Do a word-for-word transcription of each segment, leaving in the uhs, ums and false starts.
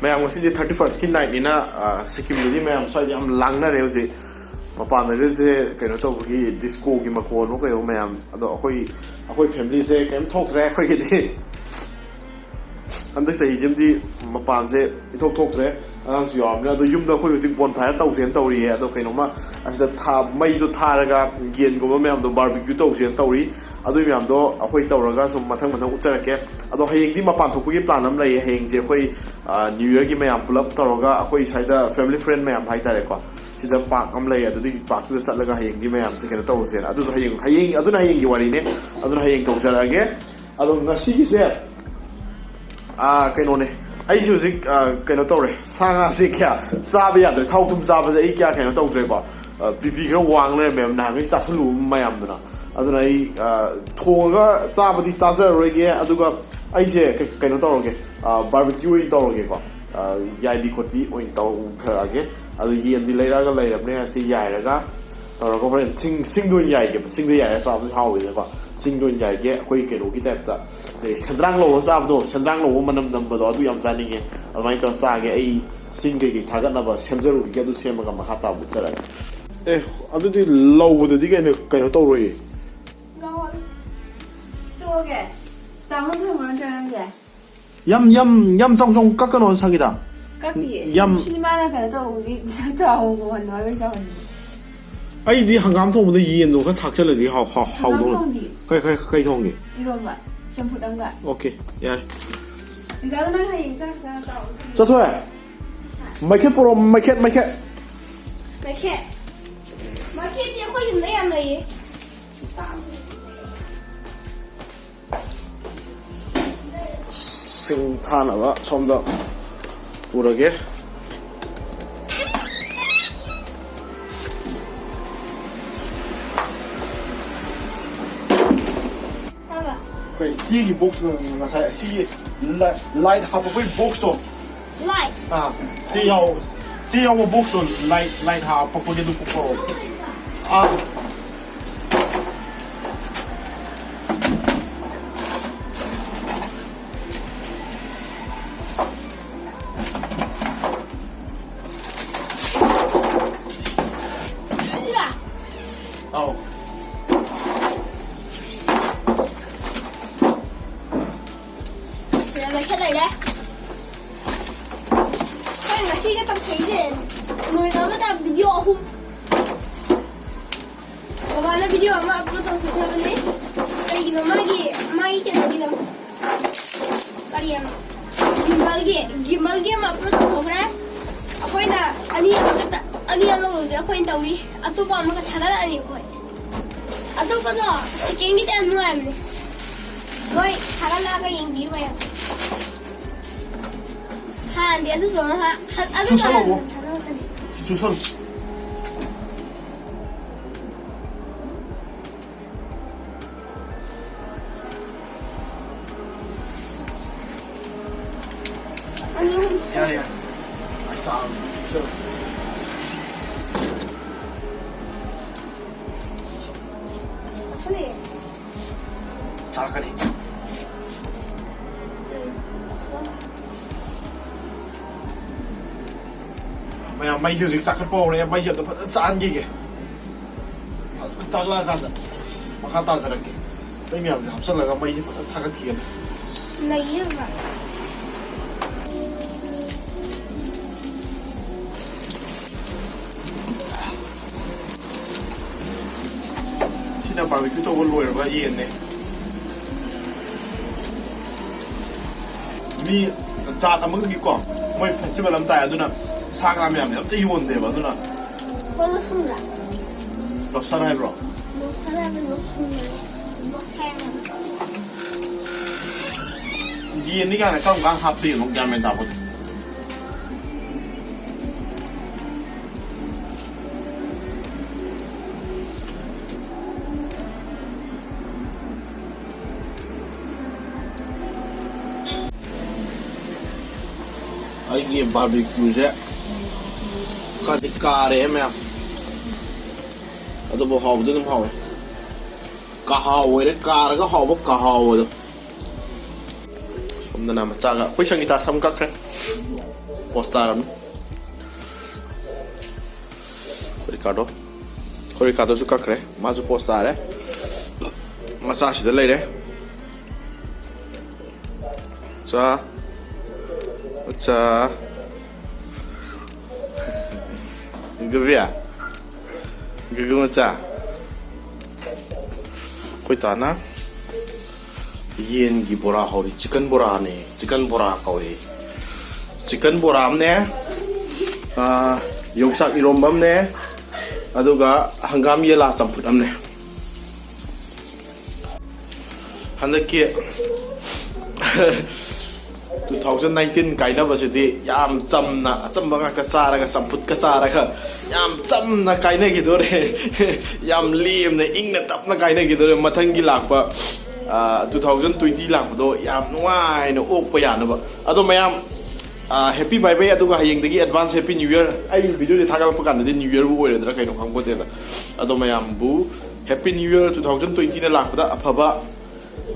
ꯃꯌꯥꯝ, ꯉꯁꯤꯁꯦ ꯊꯥꯔꯇꯤ ꯐꯥꯔꯁꯀꯤ ꯅꯥꯏꯠꯅꯤꯅ, ꯑ, ꯁꯤꯛꯀꯤꯝꯗꯗꯤ ꯃꯌꯥꯝ ꯁ꯭ꯋꯥꯏꯗ ꯌꯥꯝ ꯂꯥꯡꯅꯔꯦ ꯍꯧꯖꯤꯛ꯫ ꯃꯄꯥꯟꯗꯒꯁꯦ ꯀꯩꯅꯣ ꯇꯧꯕꯒꯤ, ꯗꯤꯁꯀꯣꯒꯤ ꯃꯈꯣꯟꯅꯣ ꯀꯩꯅꯣ ꯃꯌꯥꯝ꯫ ꯑꯗꯣ ꯑꯩꯈꯣꯏ, ꯑꯩꯈꯣꯏ ꯐꯦꯃꯤꯂꯤꯁꯦ ꯀꯔꯤꯝ ꯊꯣꯛꯇ꯭ꯔꯦ ꯑꯩꯈꯣꯏꯒꯤꯗꯤ꯫ ꯍꯟꯗꯛ ꯆꯍꯤꯁꯤꯃꯗꯤ ꯃꯄꯥꯟꯁꯦ ꯏꯊꯣꯛ ꯊꯣꯛꯇ꯭ꯔꯦ, ꯑꯉꯥꯡꯁꯨ ꯌꯥꯎꯔꯕꯅꯤꯅ꯫ ꯑꯗꯣ ꯌꯨꯝꯗ ꯑꯩꯈꯣꯏ ꯍꯧꯖꯤꯛ ꯕꯣꯟ ꯐꯥꯏꯌꯔ ꯇꯧꯁꯦꯅ ꯇꯧꯔꯤꯌꯦ꯫ ꯑꯗꯣ ꯀꯩꯅꯣꯝꯃ ꯑꯁꯤꯗ ꯊꯥ-, ꯃꯩꯗꯣ ꯊꯥꯔꯒ ꯌꯦꯟꯒꯨꯝꯕ ꯃꯌꯥꯝꯗꯣ ꯕꯥꯔꯕꯤꯀ꯭ꯌꯨ ꯇꯧꯁꯦꯅ ꯇꯧꯔꯤ꯫ ꯑꯗꯨꯒꯤ ꯃꯌꯥꯝꯗꯣ ꯑꯩꯈꯣꯏ ꯇꯧꯔꯒ ꯁꯨꯝ ꯃꯊꯪ ꯃꯊꯪ ꯎꯠꯆꯔꯛꯀꯦ꯫ ꯑꯗꯣ ꯍꯌꯦꯡꯗꯤ ꯃꯄꯥꯟ ꯊꯣꯛꯄꯒꯤ ꯄ꯭ꯂꯥꯟ ꯑꯃ ꯂꯩꯌꯦ꯫ ꯍꯌꯦꯡꯁꯦ ꯑꯩꯈꯣꯏ, ꯑ, ꯅ꯭ꯌꯨ ꯌꯔꯒꯤ ꯃꯌꯥꯝ ꯄꯨꯂꯞ ꯇꯧꯔꯒ ꯑꯩꯈꯣꯏ ꯁ꯭ꯋꯥꯏꯗ ꯐꯦꯃꯤꯂꯤ ꯐ꯭ꯔꯦꯟ ꯃꯌꯥꯝ ꯍꯥꯏꯇꯥꯔꯦꯀꯣ, ꯁꯤꯗ ꯄꯥꯔꯛ ꯑꯃ ꯂꯩ, ꯑꯗꯨꯒꯤ ꯄꯥꯔꯛꯇꯨꯗ ꯆꯠꯂꯒ ꯍꯌꯦꯡꯗꯤ ꯃꯌꯥꯝꯁꯦ ꯀꯩꯅꯣ ꯇꯧꯔꯁꯦꯅ꯫ ꯑꯗꯨꯁꯨ ꯍꯌꯦꯡ, ꯍꯌꯦꯡ, ꯑꯗꯨꯅ ꯍꯌꯦꯡꯒꯤ ꯋꯥꯔꯤꯅꯦ꯫ ꯑꯗꯨꯅ ꯍꯌꯦꯡ ꯇꯧꯖꯔꯛꯑꯒꯦ꯫ ꯑꯗꯣ ꯉꯁꯤꯒꯤꯁꯦ, ꯑꯥ, ꯀꯩꯅꯣꯅꯦ, ꯑꯩꯁꯦ ꯍꯧꯖꯤꯛ, ꯑꯥ, ꯀꯩꯅꯣ ꯇꯧꯔꯦ, ꯁꯥ ꯉꯥꯁꯦ ꯀꯌꯥ ꯆꯥꯕ ꯌꯥꯗ꯭ꯔꯦ꯫ ꯊꯥꯎ ꯊꯨꯝ ꯆꯥꯕꯁꯦ ꯑꯩ ꯀꯌꯥ ꯀꯩꯅꯣ ꯇꯧꯗ꯭ꯔꯦꯀꯣ꯫ ꯑꯥ, ꯕꯤ ꯄꯤ ꯈꯔ ꯋꯥꯡ ꯂꯩꯔꯝꯃꯦꯕ ꯅꯍꯥꯟꯈꯩ ꯆꯥꯁꯜꯂꯨꯕ ꯃꯌꯥꯝꯗꯨꯅ꯫ ꯑꯗꯨꯅ ꯑꯩ, ꯑꯥ, ꯊꯣꯡꯉꯒ ꯆꯥꯕꯗꯤ ꯆꯥꯖꯔꯔꯣꯏꯒꯦ, ꯑꯗꯨꯒ ꯑꯩꯁꯦ ꯀꯩ-, ꯀꯩꯅꯣ ꯇꯧꯔꯒꯦ, ꯑꯥ, ꯕꯥꯔꯕꯤꯀ꯭ꯌꯨ ꯑꯣꯏꯅ ꯇꯧꯔꯒꯦꯀꯣ꯫ ꯑꯥ, ꯌꯥꯏꯕꯤ ꯈꯣꯠꯄꯤ ꯑꯣꯏꯅ ꯇꯧꯊꯔꯛꯑꯒꯦ꯫ ꯑꯗꯨ ꯌꯦꯟꯗꯤ ꯂꯩꯔꯛꯑꯒ ꯂꯩꯔꯕꯅꯦ, ꯑꯁꯤ ꯌꯥꯏꯔꯒ ꯇꯧꯔꯒ ꯍꯣꯔꯦꯟ ꯁꯤꯡ-, ꯁꯤꯡꯗ ꯑꯣꯏꯅ ꯌꯥꯏꯒꯦꯕ꯫ ꯁꯤꯡꯗ ꯌꯥꯏꯔꯒ ꯆꯥꯕꯁꯨ ꯍꯥꯎꯋꯤꯗꯅꯀꯣ꯫ ꯁꯤꯡꯗ ꯑꯣꯏꯅ ꯌꯥꯏꯒꯦ꯫ ꯑꯩꯈꯣꯏ ꯀꯩꯅꯣꯒꯤ ꯇꯥꯏꯞꯇ, ꯀꯔꯤ, ꯁꯦꯟꯗ꯭ꯔꯥꯡ ꯂꯧꯔꯒ ꯆꯥꯕꯗꯣ, ꯁꯦꯟꯗ꯭ꯔꯥꯡ ꯂꯧꯕ ꯃꯅꯝ ꯅꯝꯕꯗꯣ, ꯑꯗꯨ ꯌꯥꯝ ꯆꯥꯅꯤꯡꯉꯦ꯫ ꯑꯗꯨꯃꯥꯏꯅ ꯇꯧꯔꯒ ꯆꯥꯒꯦ꯫ ꯑꯩ ꯁꯤꯡ ꯀꯩꯀꯩ ꯊꯥꯒꯠꯅꯕ ꯁꯦꯝꯖꯔꯨꯈꯤꯒꯦ, ꯑꯗꯨ ꯁꯦꯝꯃꯒ ꯃꯈꯥ ꯇꯥꯕ ꯎꯠꯆꯔꯛꯑꯒꯦ꯫ ꯑꯦ, ꯑꯗꯨꯗꯤ ꯂꯧꯕꯗꯗꯤ ꯀꯩꯅꯣ, ꯀꯩꯅꯣ ꯇꯧꯔꯣꯏꯌꯦ꯫ ꯂꯧꯔꯣꯏ꯫ ꯇꯣꯛꯑꯒꯦ꯫ ꯇꯥꯃꯣ ꯊꯝꯃꯣ ꯅꯠꯇ꯭ꯔ ꯅꯪꯁꯦ? ꯌꯥꯝ, ꯌꯥꯝ, ꯌꯥꯝ ꯆꯥꯎ ꯆꯥꯎ ꯀꯛꯀꯅꯣ, ꯁꯪꯒꯤꯇꯥ꯫ ꯀꯛꯇꯤꯌꯦ꯫ ꯌꯥꯝ ꯁꯤ ꯃꯥꯅ ꯀꯩꯅꯣ ꯇꯧꯕꯒꯤ ꯆꯥꯎꯍꯟꯕ ꯍꯣꯠꯅꯕꯒꯤ ꯆꯥꯎꯍꯟꯕ꯫ ꯑꯩꯗꯤ ꯍꯪꯒꯥꯝ ꯊꯣꯡꯕꯗ ꯌꯦꯟꯗꯣ ꯈꯔ ꯊꯥꯛꯆꯜꯂꯗꯤ ꯍꯥꯎ-, ꯍꯥꯎ-, ꯍꯪꯒꯥꯝ ꯍꯥꯎꯗꯧꯅꯤ꯫ ꯊꯣꯡꯗꯤ꯫ ꯀꯩ, ꯀꯩ, ꯀꯩ ꯊꯣꯡꯒꯦ? ꯏꯔꯣꯝꯕ, ꯆꯝꯐꯨꯠ ꯑꯃꯒ꯫ ꯑꯣꯀꯦ, ꯌꯥꯔꯦ꯫ ꯗꯥꯗꯥꯗꯣ ꯅꯪ ꯍꯌꯦꯡ ꯆꯥꯛ ꯆꯥꯔ ꯇꯧꯔꯣ꯫ ꯆꯠꯊꯣꯛꯑꯦ꯫ ꯃꯩꯈꯦꯠ ꯄꯨꯔꯛꯑꯣ, ꯃꯩꯈꯦꯠ, ꯃꯩꯈꯦꯠ꯫ ꯃꯩꯈꯦꯠ꯫ ꯃꯩꯈꯦꯠꯇꯤ ꯑꯩꯈꯣꯏ ꯌꯨꯝꯗ ꯌꯥꯝ ꯂꯩꯌꯦ꯫ ꯁꯤꯡ ꯊꯥꯅꯕ ꯁꯣꯝꯗ ꯄꯨꯔꯒꯦ꯫ ꯑꯩꯈꯣꯏ ꯁꯤꯒꯤ ꯕꯣꯛꯁ ꯉꯁꯥꯏ ꯑꯁꯤꯒꯤ ꯂꯥꯏ-, ꯂꯥꯏꯠ ꯍꯥꯞꯄꯛꯄꯒꯤ ꯕꯣꯛꯁꯇꯣ꯫ ꯂꯥꯏꯠ? ꯑꯥ, ꯁꯤ ꯌꯥꯎ-, ꯁꯤ ꯌꯥꯎꯕ ꯕꯣꯛꯁꯇꯣ ꯂꯥꯏꯠ, ꯂꯥꯏꯠ ꯍꯥꯞꯄꯛꯄꯒꯤ ꯑꯗꯨ ꯄꯨꯔꯛꯑꯣ꯫ ꯑꯥ꯫ ꯉꯁꯤꯒ ꯇꯧꯊꯣꯛꯏꯁꯦ ꯅꯨꯃꯤꯠ ꯑꯃꯗ ꯚꯤꯗꯤꯑꯣ ꯑꯍꯨꯝ꯫ ꯕꯕꯥꯅ ꯚꯤꯗꯤꯑꯣ ꯑꯃ ꯑꯞꯂꯣꯗ ꯇꯧꯊꯣꯛꯈ꯭ꯔꯕꯅꯦ꯫ ꯀꯩꯒꯤꯅꯣ ꯃꯥꯒꯤ, ꯃꯥꯒꯤ ꯀꯩꯅꯣꯒꯤꯗꯣ, ꯀꯔꯤ ꯑꯃ, ꯒꯤꯝꯕꯜꯒꯤ, ꯒꯤꯝꯕꯜꯒꯤ ꯑꯃ ꯑꯞꯂꯣꯗ ꯇꯧꯊꯣꯛꯈ꯭ꯔꯦ꯫ ꯑꯩꯈꯣꯏꯅ ꯑꯅꯤ ꯑꯃꯈꯛꯇ, ꯑꯅꯤ ꯑꯃꯒ ꯍꯧꯖꯤꯛ ꯑꯩꯈꯣꯏꯅ ꯇꯧꯔꯤ꯫ ꯑꯇꯣꯞꯄ ꯑꯃꯒ ꯊꯥꯒꯠꯂꯛꯑꯅꯤ ꯑꯩꯈꯣꯏ꯫ ꯑꯇꯣꯞꯄꯗꯣ ꯁꯦꯀꯦꯟꯒꯤꯗꯤ ꯌꯥꯝ ꯅꯨꯡꯉꯥꯏꯕꯅꯦ꯫ ꯃꯣꯏ ꯊꯥꯒꯠꯂꯛꯑꯒ ꯌꯦꯡꯕꯤꯌꯨ ꯃꯌꯥꯝ꯫ ꯍꯥꯟꯅꯗꯤ ꯑꯗꯨꯗꯣ ꯉꯥꯏꯍꯥꯛ, ꯑꯗꯨꯗꯣ ꯆꯨꯁꯜꯂꯣ꯫ ꯍꯥꯟꯅ ꯊꯥꯒꯠꯂꯛꯀꯅꯤ꯫ ꯁꯤ ꯆꯨꯁꯜꯂꯣ꯫ ꯑꯅꯤ ꯑꯍꯨꯝ ꯌꯥꯔꯦ, ꯌꯥꯔꯦ꯫ ꯑꯩ ꯆꯥꯔꯒꯦ꯫ ꯆꯥꯎꯁꯜꯂꯛꯑꯦ꯫ ꯆꯥꯔꯛꯀꯅꯤ꯫ ꯃꯌꯥꯝ, ꯃꯩꯁꯦ ꯍꯧꯖꯤꯛ ꯆꯥꯛꯈꯠꯄ ꯍꯧꯔꯦ꯫ ꯃꯩꯁꯦ ꯑꯝꯇ ꯐꯖꯅ ꯆꯥꯍꯟꯈꯤꯒꯦ꯫ ꯐꯖꯅ ꯆꯥꯛꯂꯛꯑꯀꯥꯟꯗ ꯃꯈꯥ ꯇꯥꯖꯔꯛꯀꯦ꯫ ꯑꯇꯩ ꯃꯌꯥꯝꯁꯦ ꯍꯥꯞꯆꯜꯂꯒ ꯃꯩꯁꯦ ꯐꯖꯅ ꯊꯥꯒꯠꯈꯤꯒꯅꯤ꯫ ꯅꯩꯌꯦ ꯕꯕꯥ꯫ ꯁꯤꯅ ꯕꯥꯔꯕꯤꯀ꯭ꯌꯨ ꯇꯧꯕ ꯂꯣꯏꯔꯕ ꯌꯦꯟꯅꯦ꯫ ꯃꯤ ꯖꯥꯠ ꯑꯃꯒꯤꯀꯣ, ꯃꯣꯏ ꯐꯦꯁꯇꯤꯚꯦꯜ ꯑꯃ ꯇꯥꯏ, ꯑꯗꯨꯅ ꯁꯥ ꯉꯥ ꯃꯌꯥꯝꯁꯦ ꯑꯝꯇ ꯌꯣꯟꯗꯦꯕ, ꯑꯗꯨꯅ꯫ ꯍꯣꯏ, ꯂꯣꯁꯨꯝꯗ꯫ ꯂꯣꯁꯔ ꯍꯥꯏꯕ꯭ꯔꯣ? ꯂꯣꯁꯔ ꯍꯥꯏꯕ, ꯂꯣꯁꯨꯝ ꯍꯥꯏꯕ꯫ ꯂꯣꯁꯔ ꯍꯥꯏꯕ꯫ ꯌꯦꯟꯗꯤ ꯀꯥꯏꯅ ꯀꯔꯝ ꯀꯥꯟꯗ ꯍꯥꯞꯇꯣꯏꯅꯣ ꯒ꯭ꯌꯥꯟ ꯃꯦꯟ ꯇꯥꯄꯣꯠꯇꯦ꯫ ꯑꯩꯒꯤ ꯕꯥꯔꯕꯤꯀ꯭ꯌꯨꯁꯦ ꯈꯔꯗꯤ ꯀꯥꯔꯦ ꯃꯌꯥꯝ, ꯑꯗꯨꯕꯨ ꯍꯥꯎꯕꯗꯤ ꯑꯗꯨꯝ ꯍꯥꯎꯋꯦ꯫ ꯀꯥꯍꯥꯎ ꯑꯣꯏꯔꯦ, ꯀꯥꯔꯒ ꯍꯥꯎꯕ ꯀꯥꯍꯥꯎ ꯑꯗꯣ꯫ ꯁꯣꯝꯗꯅ ꯃꯆꯥꯒ ꯑꯩꯈꯣꯏ ꯁꯪꯒꯤꯇꯥ ꯁꯝ ꯀꯛꯈ꯭ꯔꯦ꯫ ꯄꯣꯁ ꯇꯥꯔꯝꯅꯤ꯫ ꯑꯩꯈꯣꯏ ꯔꯤꯀꯥꯔꯗꯣ, ꯑꯩꯈꯣꯏ ꯔꯤꯀꯥꯔꯗꯣꯁꯨ ꯀꯛꯈ꯭ꯔꯦ, ꯃꯥꯁꯨ ꯄꯣꯁ ꯇꯥꯔꯦ꯫ ꯃꯆꯥꯁꯤꯗ ꯂꯩꯔꯦ꯫ ꯆꯥ, ꯆꯥ꯫ ꯒꯕꯤꯌꯥ, ꯒꯒ ꯃꯆꯥ, ꯑꯩꯈꯣꯏ ꯇꯥꯅ ꯌꯦꯟꯒꯤ ꯕꯣꯔꯥ ꯍꯧꯔꯤ꯫ ꯆꯤꯀꯟ ꯕꯣꯔꯥꯅꯦ, ꯆꯤꯀꯟ ꯕꯣꯔꯥ ꯀꯧꯏ꯫ ꯆꯤꯀꯟ ꯕꯣꯔꯥ ꯑꯃꯅꯦ, ꯑꯥ, ꯌꯣꯡꯆꯥꯛ ꯏꯔꯣꯝꯕ ꯑꯃꯅꯦ, ꯑꯗꯨꯒ ꯍꯪꯒꯥꯝ ꯌꯦꯂꯥ ꯆꯝꯐꯨꯠ ꯑꯃꯅꯦ꯫ ꯍꯟꯗꯛꯀꯤ two thousand nineteen ꯀꯥꯏꯅꯕꯁꯤꯗꯤ ꯌꯥꯝ ꯆꯝꯅ, ꯑꯆꯝꯕ ꯉꯥꯛꯇ ꯆꯥꯔꯒ, ꯆꯝꯐꯨꯠꯀ ꯆꯥꯔꯒ ꯌꯥꯝ ꯆꯝꯅ ꯀꯥꯏꯅꯈꯤꯗꯣꯔꯦ꯫ ꯌꯥꯝ ꯂꯦꯝꯅ, ꯏꯪꯅ ꯇꯞꯅ ꯀꯥꯏꯅꯈꯤꯗꯣꯔꯦ꯫ ꯃꯊꯪꯒꯤ ꯂꯥꯛꯄ, ꯑꯥ, two thousand twenty ꯂꯥꯛꯄꯗꯣ ꯌꯥꯝ ꯅꯨꯡꯉꯥꯏꯅ ꯑꯣꯛꯄ ꯌꯥꯅꯕ꯫ ꯑꯗꯣ ꯃꯌꯥꯝ, ꯑꯥ, happy bye bye, ꯑꯗꯨꯒ ꯍꯌꯦꯡꯗꯒꯤ advance happy new year꯫ ꯑꯩ video ꯁꯦ ꯊꯥꯒꯠꯂꯛꯄ ꯀꯥꯟꯗꯗꯤ new year ꯕꯨ ꯑꯣꯏꯔꯗ꯭ꯔꯥ ꯀꯩꯅꯣ ꯈꯪꯄꯣꯠꯇꯦꯗ꯫ ꯑꯗꯣ ꯃꯌꯥꯝꯕꯨ happy new year, two thousand twenty ꯅ ꯂꯥꯛꯄꯗ ꯑꯐꯕ,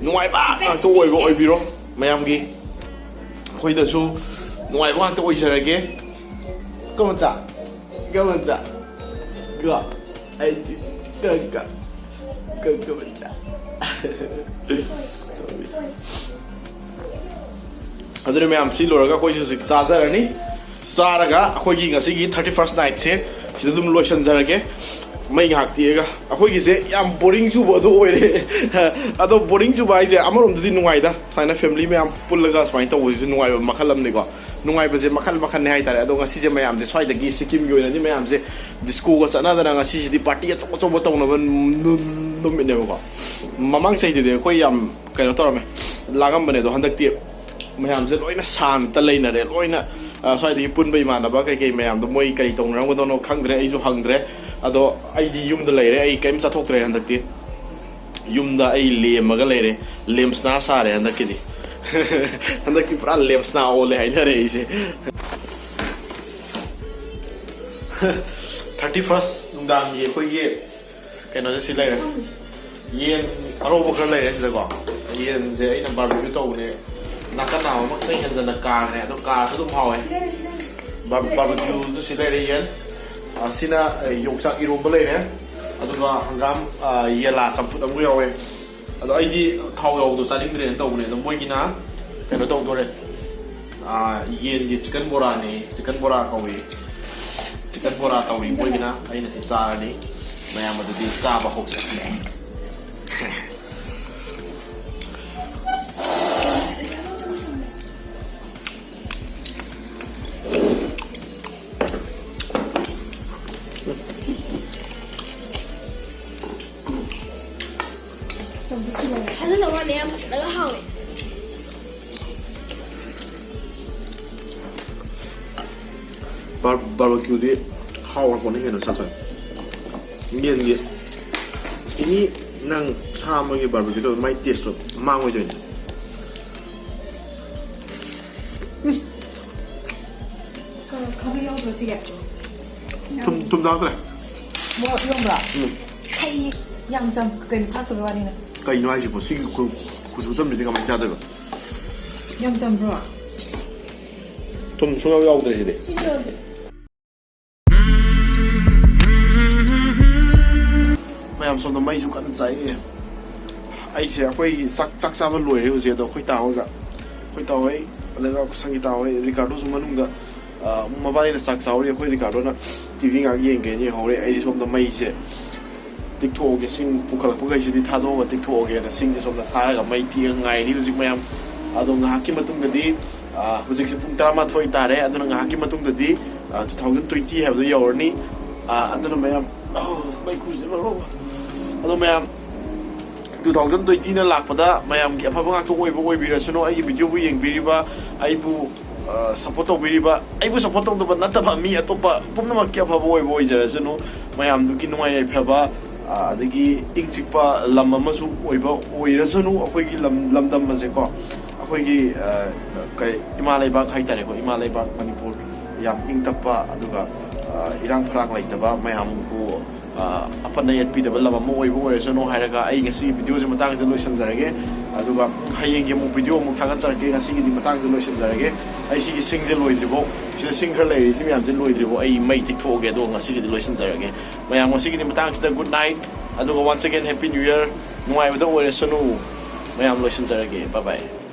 ꯅꯨꯡꯉꯥꯏꯕ ꯉꯥꯛꯇ ꯑꯣꯏꯕ ꯑꯣꯏꯕꯤꯔꯣ꯫ ꯃꯌꯥꯝꯒꯤ, ꯑꯩꯈꯣꯏꯗꯁꯨ ꯅꯨꯡꯉꯥꯏꯕ ꯉꯥꯛꯇ ꯑꯣꯏꯖꯔꯒꯦ꯫ ꯀꯃꯟꯆꯥ, ꯀꯃꯟꯆꯥ, ꯒ, ꯑꯩꯗꯤ, ꯒ, ꯒ, ꯒ, ꯀꯃꯟꯆꯥ꯫ ꯑꯗꯨꯅ ꯃꯌꯥꯝ, ꯁꯤ ꯂꯣꯏꯔꯒ ꯑꯩꯈꯣꯏꯁꯨ ꯍꯧꯖꯤꯛ ꯆꯥꯖꯔꯅꯤ꯫ ꯆꯥꯔꯒ ꯑꯩꯈꯣꯏꯒꯤ ꯉꯁꯤꯒꯤ thirty first night ꯁꯦ ꯁꯤꯗ ꯑꯗꯨꯝ ꯂꯣꯏꯁꯤꯟꯖꯔꯒꯦ꯫ ꯃꯩ ꯉꯥꯏꯍꯥꯛ ꯇꯦꯛꯑꯒ, ꯑꯩꯈꯣꯏꯒꯤꯁꯦ ꯌꯥꯝ boring ꯆꯨꯕ ꯑꯗꯨ ꯑꯣꯏꯔꯦ꯫ ꯑꯗꯣ boring ꯆꯨꯕ ꯍꯥꯏꯁꯦ ꯑꯃꯔꯣꯝꯗꯗꯤ ꯅꯨꯡꯉꯥꯏꯗ, ꯁꯨꯃꯥꯏꯅ family ꯃꯌꯥꯝ ꯄꯨꯜꯂꯒ ꯁꯨꯃꯥꯏꯅ ꯇꯧꯕꯁꯤꯁꯨ ꯅꯨꯡꯉꯥꯏꯕ ꯃꯈꯜ ꯑꯃꯅꯤꯀꯣ꯫ ꯅꯨꯡꯉꯥꯏꯕꯁꯦ ꯃꯈꯜ ꯃꯈꯜꯅꯦ ꯍꯥꯏꯇꯥꯔꯦ꯫ ꯑꯗꯣ ꯉꯁꯤꯁꯦ ꯃꯌꯥꯝꯁꯦ, ꯁ꯭ꯋꯥꯏꯗꯒꯤ ꯁꯤꯛꯀꯤꯝꯒꯤ ꯑꯣꯏꯅꯗꯤ ꯃꯌꯥꯝꯁꯦ disco ꯒ ꯆꯠꯅꯗꯅ, ꯉꯁꯤꯁꯤꯗꯤ party ꯑꯆꯧ ꯑꯆꯧꯕ ꯇꯧꯅꯕ ꯅꯨ-, ꯅꯨꯃꯤꯠꯅꯦꯕꯀꯣ꯫ ꯃꯃꯥꯡ ꯆꯍꯤꯗꯗꯤ ꯑꯩꯈꯣꯏ ꯌꯥꯝ ꯀꯩꯅꯣ ꯇꯧꯔꯝꯃꯦ, ꯂꯥꯡꯉꯝꯕꯅꯦ꯫ ꯑꯗꯣ ꯍꯟꯗꯛꯇꯤ ꯃꯌꯥꯝꯁꯦ ꯂꯣꯏꯅ ꯁꯥꯟꯇ ꯂꯩꯅꯔꯦ꯫ ꯂꯣꯏꯅ, ꯑ, ꯁ꯭ꯋꯥꯏꯗꯒꯤ ꯄꯨꯟꯕ ꯏꯃꯥꯟꯅꯕ ꯀꯩꯀꯩ ꯃꯌꯥꯝꯗꯣ ꯃꯣꯏ ꯀꯔꯤ ꯇꯧꯅꯔꯝꯒꯗꯧꯅꯣ ꯈꯪꯗ꯭ꯔꯦ, ꯑꯩꯁꯨ ꯍꯪꯗ꯭ꯔꯦ꯫ ꯑꯗꯣ ꯑꯩꯗꯤ ꯌꯨꯝꯗ ꯂꯩꯔꯦ, ꯑꯩ ꯀꯔꯤꯝ ꯆꯠꯊꯣꯛꯇ꯭ꯔꯦ ꯍꯟꯗꯛꯇꯤ꯫ ꯌꯨꯝꯗ ꯑꯩ ꯂꯦꯝꯃꯒ ꯂꯩꯔꯦ, ꯂꯦꯝꯁꯅꯥ ꯁꯥꯔꯦ ꯍꯟꯗꯛꯀꯤꯗꯤ꯫ ꯍꯟꯗꯛꯇꯤ ꯄꯨꯔꯥ ꯂꯦꯝꯁꯅꯥ ꯑꯣꯜꯂꯦ ꯍꯥꯏꯅꯔꯦ ꯑꯩꯁꯦ꯫ Thirty first ꯅꯨꯡꯗꯥꯡꯒꯤ ꯑꯩꯈꯣꯏꯒꯤ ꯀꯩꯅꯣꯁꯦ ꯁꯤ ꯂꯩꯔꯦ꯫ ꯌꯦꯟ ꯑꯔꯧꯕ ꯈꯔ ꯂꯩꯔꯦ ꯁꯤꯗꯀꯣ꯫ ꯌꯦꯟꯁꯦ ꯑꯩꯅ barbecue ꯇꯧꯕꯅꯦ꯫ ꯅꯥꯀꯟ ꯅꯥꯝ ꯑꯃ ꯈꯤꯇꯪ ꯍꯦꯟꯖꯟꯅ ꯀꯥꯈ꯭ꯔꯦ, ꯑꯗꯣ ꯀꯥꯔꯁꯨ ꯑꯗꯨꯝ ꯍꯥꯎꯋꯦ꯫ ꯁꯤ ꯂꯩꯔꯦ, ꯁꯤ ꯂꯩꯔꯦ, ꯁꯤ ꯂꯩꯔꯦ꯫ Bar-, barbecue ꯗꯨ ꯁꯤ ꯂꯩꯔꯦ ꯌꯦꯟ꯫ ꯑ, ꯁꯤꯅ, ꯑ, ꯌꯣꯡꯆꯥꯛ ꯏꯔꯣꯝꯕ ꯂꯩꯔꯦ꯫ ꯑꯗꯨꯒ ꯍꯪꯒꯥꯝ, ꯑ, ꯌꯦꯂꯥ ꯆꯝꯐꯨꯠ ꯑꯃꯒ ꯌꯥꯎꯋꯦ꯫ ꯑꯗꯣ ꯑꯩꯗꯤ ꯊꯥꯎ ꯌꯥꯎꯕꯗꯣ ꯆꯥꯅꯤꯡꯗ꯭ꯔꯦꯅ ꯇꯧꯕꯅꯦ꯫ ꯑꯗꯣ ꯃꯣꯏꯒꯤꯅ ꯀꯩꯅꯣ ꯇꯧꯗꯣꯔꯦ꯫ ꯑ, ꯌꯦꯟꯒꯤ ꯆꯤꯀꯟ ꯕꯣꯔꯥꯅꯦ꯫ ꯆꯤꯀꯟ ꯕꯣꯔꯥ ꯀꯧꯏ꯫ ꯆꯤꯀꯟ ꯕꯣꯔꯥ ꯇꯧꯔꯤ ꯃꯣꯏꯒꯤꯅ꯫ ꯑꯩꯅ ꯁꯤ ꯆꯥꯔꯅꯤ꯫ ꯃꯌꯥꯝ ꯑꯗꯨꯗꯤ ꯆꯥꯕ ꯍꯧꯖꯔꯛꯂꯦ꯫ ꯐꯖꯅ ꯋꯥꯠꯂꯦ, ꯌꯥꯝ ꯐꯖꯅꯒ ꯍꯥꯎꯋꯦ꯫ ꯕꯥꯔ- ꯕꯥꯔꯕꯤꯀ꯭ꯌꯨꯗꯤ ꯍꯥꯎꯔꯄꯣꯠꯅꯤ ꯀꯩꯅꯣ, ꯆꯥꯊꯣꯛꯑꯦ꯫ ꯌꯦꯟꯒꯤ ꯑꯦꯅꯤ ꯅꯪ ꯁꯥ ꯑꯃꯒꯤ ꯕꯥꯔꯕꯤꯀ꯭ꯌꯨ ꯇꯧꯕ ꯃꯥꯏ ꯇꯦꯁꯇꯣ ꯃꯥꯡꯉꯣꯏꯗꯣꯏꯅꯤ꯫ ꯈꯥꯕꯩ ꯌꯥꯎꯗ꯭ꯔꯣ ꯁꯤꯒꯤ? ꯊꯨꯝ ꯊꯨꯝ ꯊꯥꯛꯇ꯭ꯔꯦ꯫ ꯃꯣꯔꯣꯛ ꯌꯣꯝꯕ꯭ꯔꯣ? ꯎꯝ꯫ ꯍꯩ ꯌꯥꯝ ꯆꯝ ꯀꯩꯅꯣ ꯊꯥꯛꯇꯕꯩ ꯋꯥꯅꯤꯅ꯫ ꯀꯩꯅꯣ ꯍꯥꯏꯁꯤꯕꯣ? ꯁꯤꯒꯤ ꯈꯨ- ꯈꯨꯆꯨ ꯆꯝꯁꯤꯗꯤ ꯀꯃꯥꯏꯅ ꯆꯥꯗꯣꯏꯕ? ꯌꯥꯝ ꯆꯝꯕ꯭ꯔꯣ? ꯊꯨꯝ ꯁꯨꯡꯌꯥꯎ ꯌꯥꯎꯗ꯭ꯔꯦ ꯁꯤꯗꯤ꯫ ꯃꯌꯥꯝ ꯁꯣꯝꯗ ꯃꯩꯁꯨ ꯀꯟꯅ ꯆꯥꯛꯑꯦ꯫ ꯑꯩꯁꯦ ꯑꯩꯈꯣꯏꯒꯤ ꯆꯥꯛ ꯆꯥꯛ ꯆꯥꯕ ꯂꯣꯏꯔꯦ ꯍꯧꯖꯤꯛ꯫ ꯑꯗꯣ ꯑꯩꯈꯣꯏ ꯇꯥ ꯍꯣꯏꯒ ꯑꯩꯈꯣꯏ ꯇꯥ ꯍꯣꯏ ꯑꯗꯨꯒ ꯁꯪꯒꯤꯇꯥ ꯍꯣꯏ, ꯔꯤꯀꯥꯔꯗꯣꯁꯨ ꯃꯅꯨꯡꯗ, ꯑ, ꯃꯕꯥꯅꯤꯅ ꯆꯥꯛ ꯆꯥꯍꯧꯔꯤ꯫ ꯑꯩꯈꯣꯏ ꯔꯤꯀꯥꯔꯗꯣꯅ ꯇꯤ ꯚꯤ ꯉꯥꯏꯍꯥꯛ ꯌꯦꯡꯒꯦꯅ ꯌꯦꯡꯍꯧꯔꯦ꯫ ꯑꯩꯗꯤ ꯁꯣꯝꯗ ꯃꯩꯁꯦ ꯇꯤꯛꯊꯣꯛꯑꯒꯦ꯫ ꯁꯤꯡ ꯄꯨꯈꯠꯂꯛꯄꯈꯩꯁꯤꯗꯤ ꯊꯥꯗꯣꯛꯑꯒ ꯇꯤꯛꯊꯣꯛꯑꯒꯦꯅ ꯁꯤꯡꯁꯦ ꯁꯣꯝꯗ ꯊꯥꯔꯒ ꯃꯩ ꯇꯤꯛꯑꯒ ꯉꯥꯏꯔꯤ ꯍꯧꯖꯤꯛ ꯃꯌꯥꯝ꯫ ꯑꯗꯣ ꯉꯥꯏꯍꯥꯛꯀꯤ ꯃꯇꯨꯡꯗꯗꯤ, ꯑ, ꯍꯧꯖꯤꯛꯁꯦ ꯄꯨꯡ ꯇꯔꯥꯃꯥꯊꯣꯏ ꯇꯥꯔꯦ꯫ ꯑꯗꯨꯅ ꯉꯥꯏꯍꯥꯛꯀꯤ ꯃꯇꯨꯡꯗꯗꯤ, ꯑ, ꯇꯨ ꯊꯥꯎꯖꯟ ꯇ꯭ꯋꯦꯟꯇꯤ ꯍꯥꯏꯕꯗꯣ ꯌꯧꯔꯅꯤ꯫ ꯑ, ꯑꯗꯨꯅ ꯃꯌꯥꯝ, ꯑꯧ, ꯃꯩꯈꯨꯁꯦ ꯃꯔꯣꯜ ꯑꯃ꯫ ꯑꯗꯣ ꯃꯌꯥꯝ, ꯇꯨ ꯊꯥꯎꯖꯟ ꯇ꯭ꯋꯦꯟꯇꯤꯅ ꯂꯥꯛꯄꯗ ꯃꯌꯥꯝꯒꯤ ꯑꯐꯕ ꯉꯥꯛꯇ ꯑꯣꯏꯕ ꯑꯣꯏꯕꯤꯔꯁꯅꯨ꯫ ꯑꯩꯒꯤ ꯚꯤꯗꯤꯑꯣꯕꯨ ꯌꯦꯡꯕꯤꯔꯤꯕ, ꯑꯩꯕꯨ, ꯑ, ꯁꯞꯄꯣꯔꯠ ꯇꯧꯕꯤꯔꯤꯕ, ꯑꯩꯕꯨ ꯁꯞꯄꯣꯔꯠ ꯇꯧꯗꯕ ꯅꯠꯇꯕ ꯃꯤ ꯑꯇꯣꯞꯄ ꯄꯨꯝꯅꯃꯛꯀꯤ ꯑꯐꯕ ꯑꯣꯏꯕ ꯑꯣꯏꯖꯔꯁꯅꯨ꯫ ꯃꯌꯥꯝꯗꯨꯒꯤ ꯅꯨꯡꯉꯥꯏ ꯌꯥꯏꯐꯕ, ꯑ, ꯑꯗꯒꯤ ꯏꯪ ꯆꯤꯛꯄ ꯂꯝ ꯑꯃꯁꯨ ꯑꯣꯏꯕ ꯑꯣꯏꯔꯁꯅꯨ꯫ ꯑꯩꯈꯣꯏꯒꯤ ꯂꯝ, ꯂꯝꯗꯝ ꯑꯁꯦꯀꯣ, ꯑꯩꯈꯣꯏꯒꯤ, ꯑ, ꯀꯩ, ꯏꯃꯥ ꯂꯩꯕꯥꯛ ꯍꯥꯏꯇꯥꯔꯦꯀꯣ, ꯏꯃꯥ ꯂꯩꯕꯥꯛ ꯃꯅꯤꯄꯨꯔ ꯌꯥꯝ ꯏꯪ ꯇꯞꯄ, ꯑꯗꯨꯒ, ꯑ, ꯏꯔꯥꯡ ꯐꯔꯥꯡ ꯂꯩꯇꯕ, ꯃꯌꯥꯝꯕꯨ, ꯑ, ꯑꯄꯟ ꯑꯌꯦꯠ ꯄꯤꯗꯕ ꯂꯝ ꯑꯃ ꯑꯣꯏꯕ ꯑꯣꯏꯔꯁꯅꯨ ꯍꯥꯏꯔꯒ ꯑꯩ ꯉꯁꯤꯒꯤ ꯚꯤꯗꯤꯑꯣꯁꯦ ꯃꯇꯥꯡꯁꯤꯗ ꯂꯣꯏꯁꯤꯟꯖꯔꯒꯦ꯫ ꯑꯗꯨꯒ ꯍꯌꯦꯡꯒꯤ ꯑꯃꯨꯛ ꯚꯤꯗꯤꯑꯣ ꯑꯃꯨꯛ ꯊꯥꯒꯠꯆꯔꯛꯀꯦ꯫ ꯉꯁꯤꯒꯤꯗꯤ ꯃꯇꯥꯡꯁꯤꯗ ꯂꯣꯏꯁꯤꯟꯖꯔꯒꯦ꯫ ꯑꯩ ꯁꯤꯒꯤ ꯁꯤꯡꯁꯦ ꯂꯣꯏꯗ꯭ꯔꯤꯐꯥꯎ, ꯁꯤꯗ ꯁꯤꯡ ꯈꯔ ꯂꯩꯔꯤ, ꯁꯤ ꯃꯌꯥꯝꯁꯦ ꯂꯣꯏꯗ꯭ꯔꯤꯐꯥꯎ ꯑꯩ ꯃꯩ ꯇꯤꯛꯊꯣꯛꯑꯒꯦ꯫ ꯑꯗꯨꯒ ꯉꯁꯤꯒꯤꯗꯤ ꯂꯣꯏꯁꯤꯟꯖꯔꯒꯦ꯫ ꯃꯌꯥꯝ, ꯉꯁꯤꯒꯤꯗꯤ ꯃꯇꯥꯡꯁꯤꯗ good night꯫ ꯑꯗꯨꯒ once again happy new year꯫ ꯅꯨꯡꯉꯥꯏꯕꯗ ꯑꯣꯏꯔꯁꯅꯨ꯫ ꯃꯌꯥꯝ, ꯂꯣꯏꯁꯤꯟꯖꯔꯒꯦ꯫ Bye bye꯫